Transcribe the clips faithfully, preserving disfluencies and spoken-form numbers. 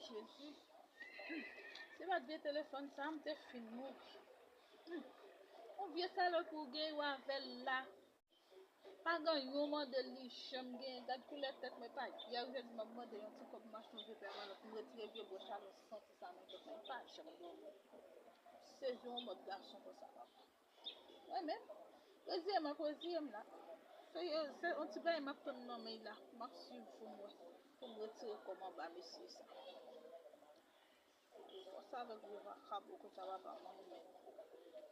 Jezi. Hmm. Se pa t vye telefòn sa a, m te fin mouri. Hmm. Yon vye salopri ou gen ou avè l la. Pa gen yon mande l li janm genyen. Gad koulè tèt mwen, pa yè jodi m ap mande yon ti kòb m achte yon vye pè malòt, m retire vye bwòch a, m santi sa nan tèt mwen, m pa janm dòmi. Sezi yon mòd gason konsa, papa. Mwen menm, reziye m ap reziye m la. Se, se yon ti bagay m ap tann nan men l la. M ap swiv pou m wè, pou m retire kò m anba mesye sa. Konsa avèk gwo vakabon konsa papa mwen menm.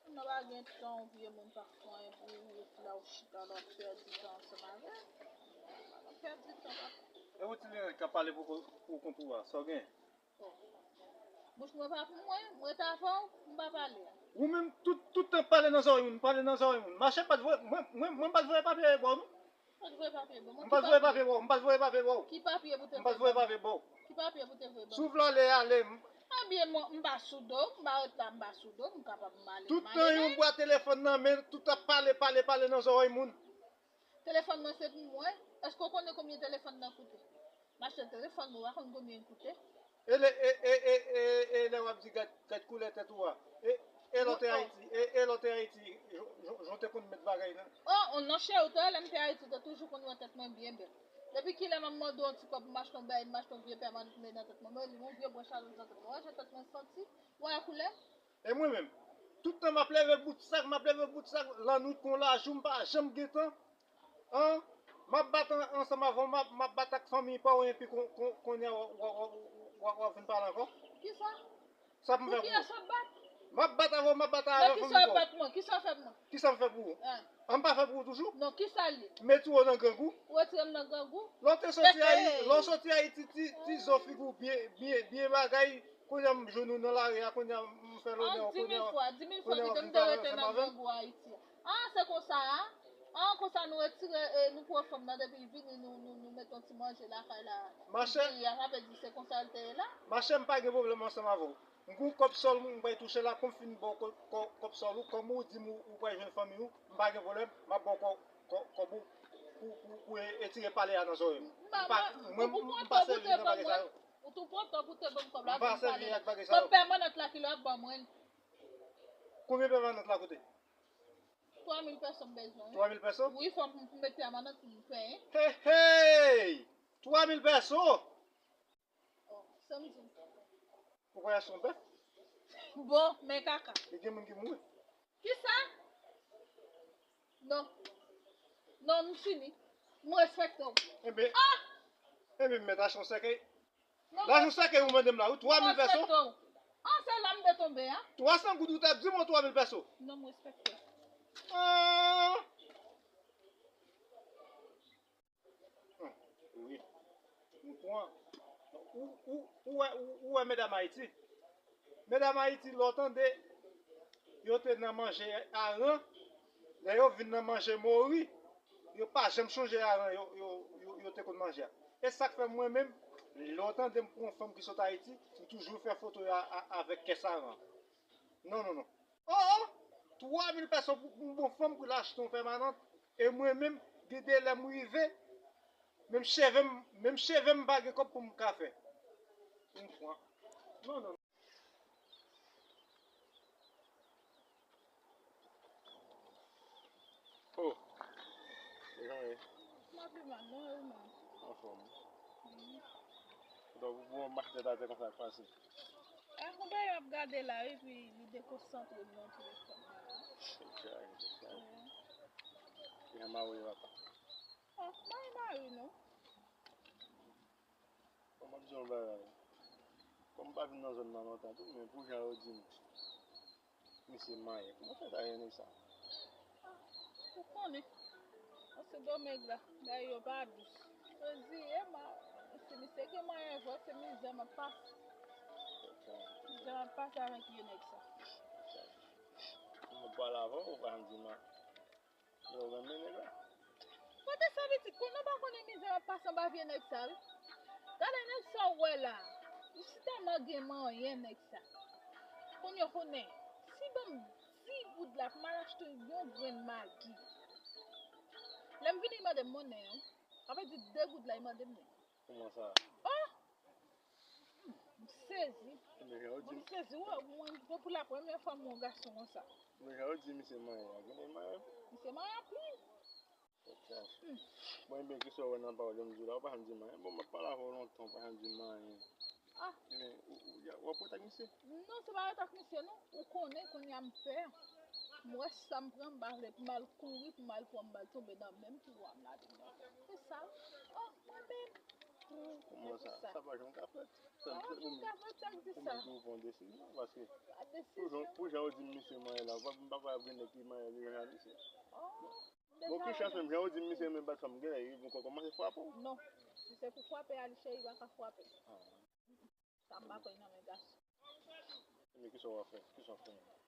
Moun nan pa gen tan, ou vye moun pa fè anyen pou ou, epi la ou chita la w ap pèdi tan ansanm avè l. W ap pèdi tan papa. E ou ti Leren k ap pale pou, pou kont ou a, sa w gen? Bouch mwen pa pou mwen, m ret avè w, m pa pale. Ou menm, tout, tout tan pale nan zòrèy moun, pale nan zòrèy moun. Mache m pa t voye, mwen, mwen, mwen m pa t voye papye ba w non. Pa t voye papye ba w. M pa t voye papye ba w, m pa t voye papye ba w. Ki papye pou te voye ban m? M pa t voye papye ba w. Ki papye pou te voye ban m? Si w vle ale, ale. Ebyen, mwen, m pa sou do, m pa ret la, m pa sou do, m kapab m ale, m ale. Tout tan yon bwa telefòn nan men, tout ap pale, pale, pale nan zòrèy moun. Telefòn mwen se pou mwen. Èske w konnen konbyen telefòn nan koute? M achte telefòn mwen, w pa konn konbyen l koute? E lè, e, e, e, e, e lè w ap di gad, gad koulè tèt ou a. E, e lè w te Ayiti, e, e lè w te Ayiti, jan, jan, jan w te konn met bagay nan. Oh, oh non, cheri, ou te wè lè m te Ayiti, ou te toujou konn wè tèt mwen byen bèl. Depi kilè m ap mande w yon ti kòb pou m achte yon bagay, m achte yon vye pèmanan pou m met nan tèt mwen, mwen li yon vye bwòch alòz nan tèt mwen. Wè jan tèt mwen santi, wè koulè m. E mwen menm, tout tan m ap leve bout sak, m ap leve bout sak, lannwit kon lajou, m pa janm gen tan. An, m ap bat an, ansanm avè w, m ap, m ap bat ak fanmi pa w, epi kon, kon, kounye a w, w, w, w, w, w ap vin pale ankò. Kisa? Sa pou m fè pou ou? Pou kiyès w ap bat? M ap bat avè w, m ap bat avè fanmi pa w. Nan kisa w ap bat mwen? Kisa w fè pou mwen? Kisa m fè pou ou? An. An m pa fè pou ou toujou? Non, kisa l ye? M retire w nan grangou. Ou retire m nan grangou? Lè w te soti Ayiti, lè w soti Ayiti, ti, ti zo figi w byen, byen, byen bagay. Kounye a m jwenn ou nan lari a, kounye a m fè lonè w, kounye a, kounye a w vin pale ansanm avè m. An, di mil fwa, di mil fwa, kite m te rete nan grangou Ayiti a. An, se konsa a? An, konsa nou retire, e, nou pran fanm nan, depi l vini, nou, nou, nou met yon ti manje lakay la. Machè. Diri a, sa vle di se konsa l te ye la? Machè, m pa gen pwoblèm ansanm avè w. M gen yon kòb sòl, m pral touche la, kon m fin ba w kò-, kò-, kòb sòl ou, kòm ou di m ou, ou pral jwenn fanmi w, m pa gen pwoblèm, m ap ba w kò-, kò-, kòb ou pou, pou, pou e-, etire pale a nan zòrèy m. M pa, mwen, m pa sèvi nan bagay sa yo. Ou tou pran tan pou te ban m kòb la pou m pale la. M pa sèvi ak bagay sa yo. Kòb pèmanant la ki lè w ap ban mwen l? Konbyen pèmanant la koute? Twa mil pèso m bezwen, wi. Twa mil pèso? Wi, fò m, pou m met pèmanant pou m penyen. Hey, hey! Twa mil pèso? Oh, sa m di w. Ou kwè se yon bèf? Bon, men kaka. E gen moun ki mouri. Kisa? Non. Non, m fini. M respekte w. Enben, ah! Enben, m mèt achte yon sèkèy. Non, lajan sèkèy ou mande m la, wi, twa mil pèso. An, se la m te tonbe a. Twa san goud ou t ap di m, twa mil pèso. Non, m respekte. Ah! Wi. Ou pran. Ou, ou, ou wè, ou, ou wè medam Ayiti. Medam Ayiti, lè w tande yo te nan manje aran, lè yo vin nan manje mori, yo pa janm chonje aran yo, yo, yo, yo te konn manje a. E sa k fè mwen menm, lè w tande m pran yon fanm ki sot Ayiti, m toujou fè foto yo a, a, avèk kès aran. Non, non, non. Oh, oh! Twa mil pèso pou, pou yon bon fanm pou l achte yon pèmanant. E mwen menm, gen de lè m rive, menm cheve m, menm cheve m pa gen kòb pou m ka fè. Yon fwa. Non, non. Oh! E jan w ye? M ap pi mal, non, e ou menm? Anfòm. Donk, ou pran machete atè konsa k pase. A, konpè y ap gade la, epi li dekonsantre m nan telefòn nan la. Wi. Jan mari w ye, papa? Ah, m pa gen mari, non. Bon, m ap di w yon bagay. Kòm m pa vin nan zòn nan lontan tou, men pou jan yo di m, misye manyen. Kòman w fè ta ye nèg sa? Ah, ou konnen. An se domèg la, bagay yo pa dous. Reziye m, si misye gen manyen vre, se mizè m ap pase. Mizè m ap pase avèk vye nèg sa. Mwen pale avè w, ou pa janm di m. Yo renmen nèg la. Kote sa pitit, konnen w pa konnen mizè m ap pase anba vye nèg sa, wi. Gade nèg sa w wè la. Li si tèlman gen manyen nèg sa. Konnen w konnen. Si ban m dis goud la pou m al achte yon grenn magi. Lè m vini, li mande m monnen an. Sa vle di de goud la, li mande m li. Kòman sa? Oh! Hmm, m Sezi. Mwen sezi, wè, mwen, pou la premyè fwa m wè yon gason konsa. Men jan yo di misye manyen an, gen de manyen. Misye manyen anpil. Bon, ebyen, kisa w wè nan pawòl yo m di w la? Ou pa janm di m anyen. Bon, m ap pale avè w lontan, ou pa janm di m anyen. Ah. Ebyen, ou, ou, w ap wè tak misye? Non, se pa wè tak misye, non. Ou konnen kounye a m pè. M wè sa m pran, m pa vle pou m al kouri, pou m al pran, m al tonbe nan menm tiwa m la. Se sa. Oh, mwen menm. Kòman sa? Sa pa janm ka fèt. Ah, ou menm, ou menm ki w pran desizyon, paske pou jan, pou jan w di m misye manyen la, m pa kwè ap gen nèg ki manyen li menm a misye. Bon, ki chans menm, jan w di m misye menm bat fanm, gen lè li vin kòmanse frape w. Non, si se pou frape a, li cheri pa ka frape. Sa m pa pran nan men gason. Men kisa w ap fè? Kisa w ap fè menm?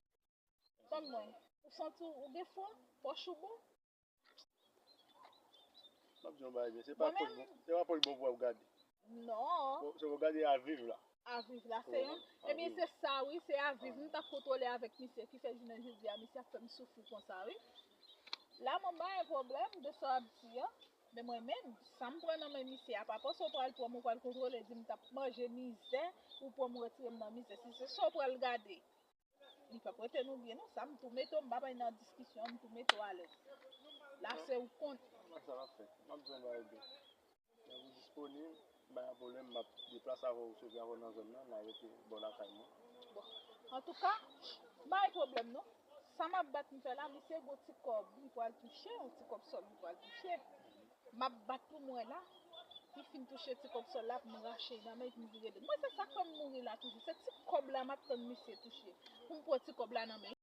Tann mwen, ou santi w gen fwa, pòch ou bon? M ap di yon bagay byen, se pa pòch bon, se pa pòch bon pou w ap gade. Non. Se pou w gade a viv la. A viv la, se yon, ebyen, se sa wi, se a viv. M t ap kontwole avèk misye ki fè jounen jodi a, misye ap fè m soufri konsa wi. La, mwen pa gen pwoblèm de sa w ap di an, men mwen menm, sa m pran nan men misye a, pa panse w pral pran m, ou pral kontwole, di m t ap manje mizè, ou pran m retire m nan mizè. Si se sa w pral gade, li p ap rete nou byen non. Sa m tou mete w, m pa bay nan diskisyon, m tou mete w alèz. La se ou kont. Sa l ap fèt. M ap di yon bagay byen. Lè ou disponib, m pa gen pwoblèm, m ap deplase avè w, soti avè w nan zòn nan, n a rete bò lakay mwen. Bon. Antouka, m pa gen pwoblèm non. Sa m ap bat m fè la, misye gon ti kòb, li pral touche, yon ti kòb sòl li pral touche. M ap bat pou mwen la. Li fin touche ti kòb sòl la, pou m rache nan men, pou m vire do. Mwen, se sa k fè m mouri la toujou. Se ti kòb la m ap tann misye touche. Pou m pran ti kòb la nan men.